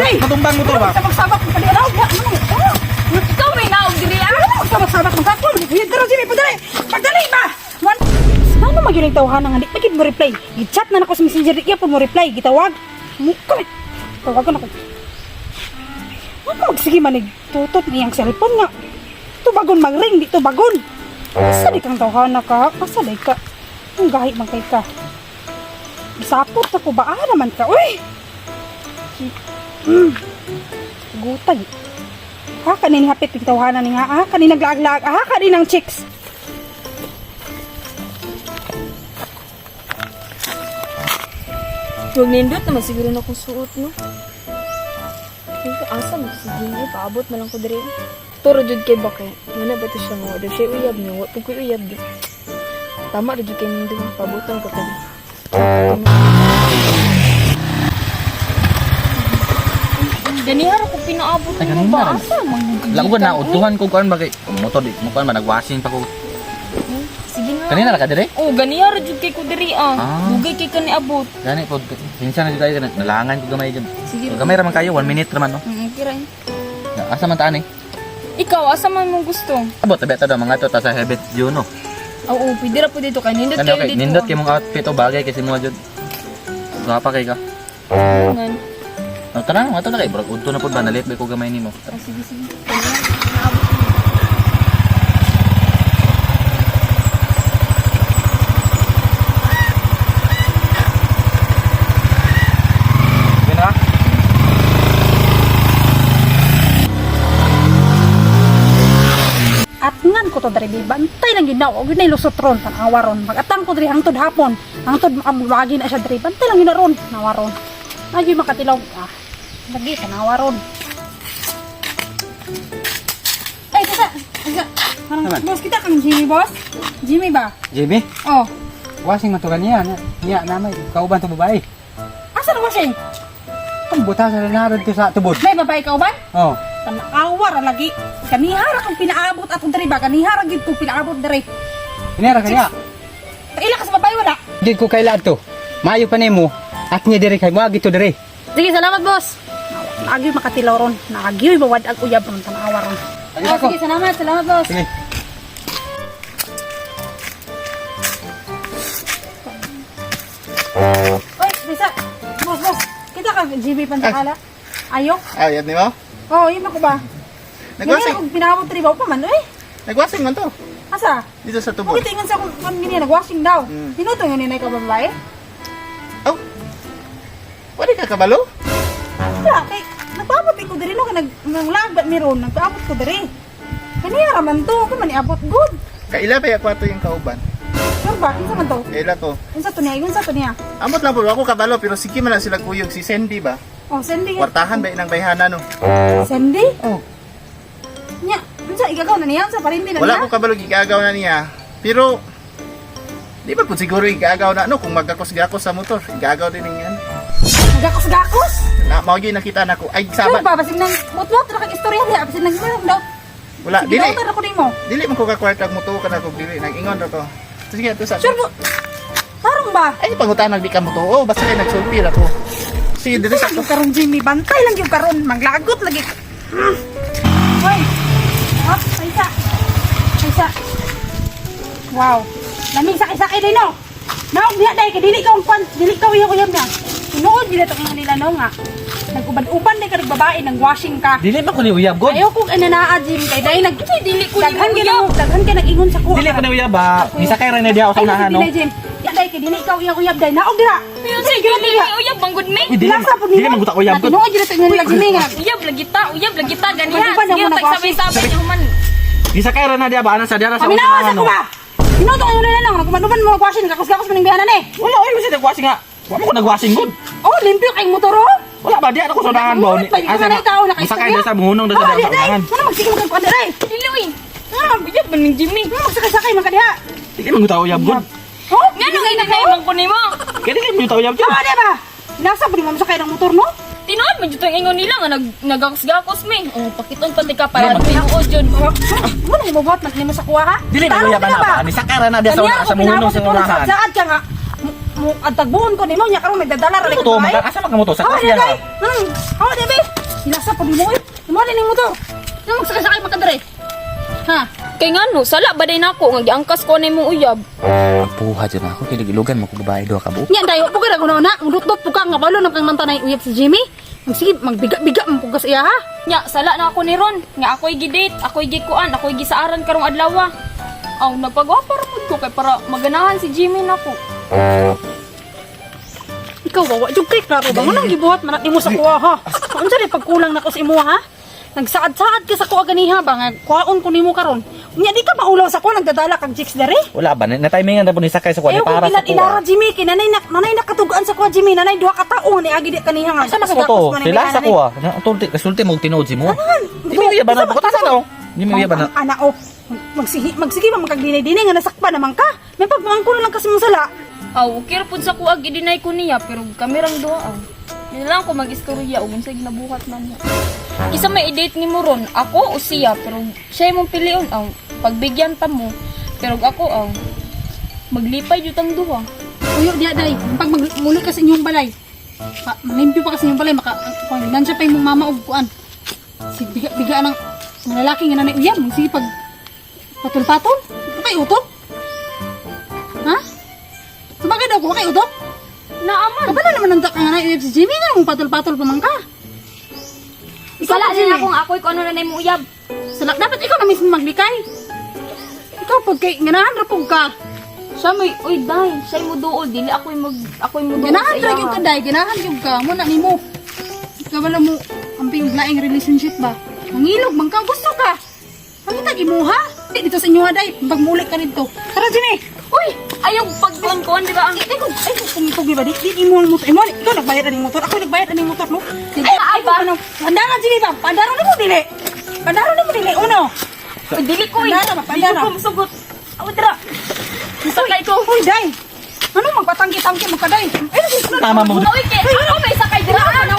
Day! Matumbang mo to ba? Sabak-sabak mo kali raw. Ano? Ikaw may naog diri ah. Ano sabak-sabak mo kako? Uyab karon Jimmy, padali. Pagdali ba? Wan. Ano magyud ang tawhana nga di pa gid mo reply. Gi-chat na nako sa Messenger, di gyapon mo reply, gitawag. Muka. Tawagan ako. Ano magsige manig tutot niyang cellphone nga. Tubagon magring, di tubagon. Asa di kang tawhana ka? Asa di ka? Ang gahi man kay ka. Sapot ako ba? Ah, naman ka. Uy! Gutay. Ha, kanin hapit yung tawhana ni nga. Ha, kanin naglaag-laag. Ha, kanin ang chicks. Huwag nindot naman siguro na kung suot, no? Ay, asa mo si Jimmy, paabot na lang ko diri. Turo jud kay bakay. Muna ba to siya mo? Daw siya uyab niyo, wa pud ko'y uyab di. Tama ra jud kay nindo, paabotan ko to. Ganiha ra ko pinaabot Ay, mo ganina ba? ra. Asa man Lago ba na udtuhan ko kuan ba kay motor di mo kuan ba nagwashing pa ko. Sige nga. Kanina ra ka dire? Oh, ganiha ra jud kay ko diri ah. Ah. Dugay kay kani abot. Gani po pinsan na jud tayo kana nalangan ko gamay jud. Sige. Gamay ra man kayo 1 minute ra man no. Okay ra. Asa man taan eh? Ikaw asa man mo gusto? Abot tabi ta daw mga to ta sa Herbert Juno. Oo, pwede ra po dito kay nindot Kani kayo okay, dito. nindot kay mong outfit o bagay kasi mo jud. Gapa kay ka. Ngan. Oh, tara na, ato na kay brag udto na pud ba nalit ba ko gamay nimo. Ah, sige, sige. Gina. At ngan ko to diri bantay lang gid na og nay lusot ron tan-awa ron. Magatang ko diri hangtod hapon. Hangtod makamulagi na siya diri. Bantay lang gid na ron. Nawa ron. Ay makatilaw. Ah, lagi tanawa ron. Ay, kasa. Kasa. Parang, boss, kita kang Jimmy, boss? Jimmy ba? Jimmy, Oh. wasing man to kaniya. Niya namay, kauban to babae. Asa na washing? Ang buta sa narad to sa tubod. May babae ka uban? Oh, Tanawa ra lagi. Kanihara kang pinaabot atong diri ba? Kanihara gid kong pinaabot diri. inera kaniya. Kaila ka sa babae wala. Di ko kaila to. Maayo pa nimo at niya diri kay moagi to diri. Sige, salamat, boss. Naagyoy makatilaw ron. Naagyoy bawad ag uyab ron tanawa ron. Sige, Oh, sige, salamat, salamat, boss. Sige. Oy, bisa. Boss, boss. Kita ka GB Pantakala. Ayo. Ah, yan ni mo? Oh, yun ako ba? Nagwasing. Ganyan akong pinaabot diri ba pa man, oy. Nagwasing man to. Asa? Dito sa tubod. Kung tingin sa kung kung niya nagwashing daw. Mm. Tinuto yun ni ka babae? Oh. Pwede ka kabalo? Wala kay nagpaabot ko diri no kay nag nanglag ba meron nagpaabot ko diri. Kaniya ra man to, ako man iabot good. Kaila ba yakwa to yung kauban? Sure ba? Unsa man to? Kaila ko. Unsa to niya? Unsa to niya? Amot lang po ako kabalo pero sige man lang sila kuyog si Sandy ba? Oh, Sandy. Kwartahan ba inang bayhana no? Sandy? Oh. Nya, unsa igagaw na niya? Unsa parindi na Wala niya? ko kabalo gigagaw na niya. Pero di ba po siguro igagaw na no kung magkakos-gakos sa motor, igagaw din niyan. Gakos-gakos? Na mao gyud nakita nako. Ay Sure sama. ba? Basig nang mutmot ra kag istorya diha, basig nang meron daw. Wala Sige, dili. dautan ako nimo. Dili man ko ka kwarta mo ka na kog dili nang ingon ra ko. Sige to sa. Sure mo. Tarong ba? Ay pangutan di ka mo tuo basta kay nagsulpi ra ko. Sige dili sa Lang yung karon Jimmy, bantay lang yung karon, maglagot lagi. Hoy. Hop, paisa. Paisa. Wow. Lamig sakay-sakay din no. Naog diha dai kay dili ka ang kwan, dili ka uyaw uyab na. Tinuod gid to ang nila no nga. Nag-uban-uban day ka nagbabae nang washing ka. Dili man ko ni uyab god. Ayaw kong ananaa Jimmy kay dai nag Dili ko daghan nimo kay uyab. nang daghan kay nag-ingon sa kuha. Dili ko ni uyab ba. Misakay ra na diha ako sa Ay, unahan no. dili Jim. Ya dai kay dili ka uyab uyab dai naog dira. Pero sige, dili uyab bangod me. Uy, dili Lasa po dili man guta uyab god. Tinuod gid to nila Jimmy nga. Uyab lagi ta, uyab lagi ta ganiha. Mag-uban na Sige, mo tag nagwashing. sabay-sabay niya human. Gisakay ra na diha ba ana sa diha ra sa Paminawa unahan sa no. ko ba? Tinuod ang nila lang nagkuman-uban mo nagwashing gakos-gakos maning biyanan eh. Wala oy basta nagwashing nga. Wa mo ko nagwashing god. Oh, limpyo kay motor oh. Wala ba diha ako sa unahan ba? Mulat ba? Di ka man ay tao Masakay diha sa muhunong diha sa Oh, diha sa di, unahan. Ano magsige magkuan dere? Dili uy. Ano Uyab man ning Jimmy. magsakay-sakay man ka diha? Dili man guta uyab god. Oh, Ngano inanay man ko nimo? Kaya dili man guta uyab jud. Ah, di ba? Nasa pud mo sakay ng motor no? Tinuod man jud tong ingon nila nga nag nagakos-gakos me. Oh, pakiton pati ka para tinuod jud. Mo nang mabuhat man nimo sa kuha ha? Dili man Tarong uyab ka ana ba? ba? Nisakay ra na diha sa Kanya unahan ako sa muhunong sa pinabot unahan. Saad ka nga. Mo adagbuon ko nimo nya karon nagdadala ra Ano to? Asa man ka mo to? Sa Oh, kwarta di diha. ba? Oh, di ba? ko nimo eh. Imo ning motor. Ano magsakay-sakay man ka dere? Ha? Kay ngano, sala ba day nako nga giangkas ko na imong uyab. Puha jud na ako kay gilugan mo ko babae duha ka buok. Nya dayo po ka na na, mudutdot po ka nga balo nang kang mantanay uyab si Jimmy. Magsige magbiga-biga man pud ka sa iya ha. Nya, sala na ako ni Ron. Nga ako'y gi-date, ako'y gikuan, ako'y gisaaran karong adlaw. Aw, nagpagwapa ra pud ko kay para maganahan si Jimmy nako. Ikaw ba, wa jud kay klaro ba? Nganong gibuhat man nimo sa kuha ha? Unsa rin pagkulang nako sa imo ha? Nagsaad-saad ka sa kuha ganiha ba nga kuhaon ko nimo karon. Unya di ka maulaw sa kuha nagdadala kag chicks dere. Wala ba na timingan na po ni sakay sa kuha ni Ayaw para kong sa ilan ilara kuha. Jimmy kay nanay na nanay nakatugaan sa kuha Jimmy, nanay duha ka tawo nga niagi di kaniha nga. Asa man sa to? Sila sa kuha. Tulti kasulti mo tinuod si mo. Di mi uya ba na bukod sa no? Di mi uya ba na? Ana oh. Magsige magsige ba magkagdinay-dinay nga nasakpa naman ka. May pagmangko na lang kasi mong sala. Aw, okay ra pud sa kuha gidinay ko niya pero kami rang duha aw. Di na lang ko mag-istorya og unsay ginabuhat man niya. Kisa may i-date nimo ron, ako o siya pero siya imong pilion aw. Pagbigyan ta mo pero ako aw. Maglipay jud ang duha. Uyo diya day, pag magmuli ka sa inyong balay. Pa, malimpyo pa ka sa inyong balay maka kuan nan siya pa imong mama og kuan. Si biga biga ng mga lalaki nga nanay uyab, sige pag patol-patol, kay utok. Ha? Sabagay daw ko kay utok. Naaman. Kabalo naman ang ka nga nanay uyab si Jimmy nga mong patol-patol pa man ka. Ikaw, Sala din Jimmy. ako nga ako'y kung ano na imong uyab. Sala, dapat ikaw na mismo maglikay. Ikaw pag kay nganahan ra pug ka. Siya may, uy day, siya mo duol, dili ako'y mag, ako'y mo duol Ganahan sa ra iya. gyud ka day, ganahan gyud ka. Mo na nimo. Kabalo mo amping og laing relationship ba? Mangilog man ka gusto ka. Pangitag imuha. Di dito sa inyo ha day, pag muli ka nito. Tara Jimmy. Uy, ayaw pagkuan-kuan di ba ang Ay ko ay ko pumitugi ba di di imo ang motor. Imo ikaw nagbayad aning motor. Ako nagbayad aning motor no. Ay, ay ba? ko Pandaran Jimmy ba? Pandaran nimo dili. Pandaran nimo dili uno. Uy, dili ko eh. Pandara ba? Pandara. Dili ko musugot. Aw, dira. Sakay ko. Uy day. Ano magpatangki-tangki mo ka day? Ay, Tama mo. Uy, kay ako may sakay dira. Ay, ano?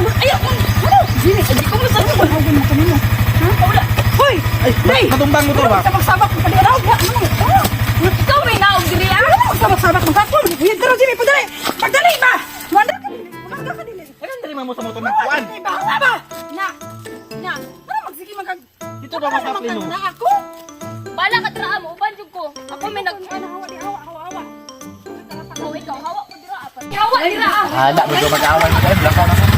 Jimmy, Di ko musugot. ano mo kanino? Ha? Wala. Hoy! Day! Matumbang mo to ba? Sabak-sabak mo kadiri. Ano? Ano? Ikaw may naog diri ah. Ano? Sabak-sabak mo kakon. Uy, tara Jimmy, padali. Pagdali ba? Wala ka dili. Wala ka dili. Wala diri mo sa motor ng kuan. Wala ba? Wala ba? Na. Na. Ano magsige man kag Dito ba Ano masapli no? Na ako. Bala ka dira mo, uban jud ko. Ako may nag Ano hawa di hawa hawa hawa. Oh, ikaw hawa ko dira apat. Hawa dira ah. Hala, medyo mag-away mo tayo. Blakaw na ko.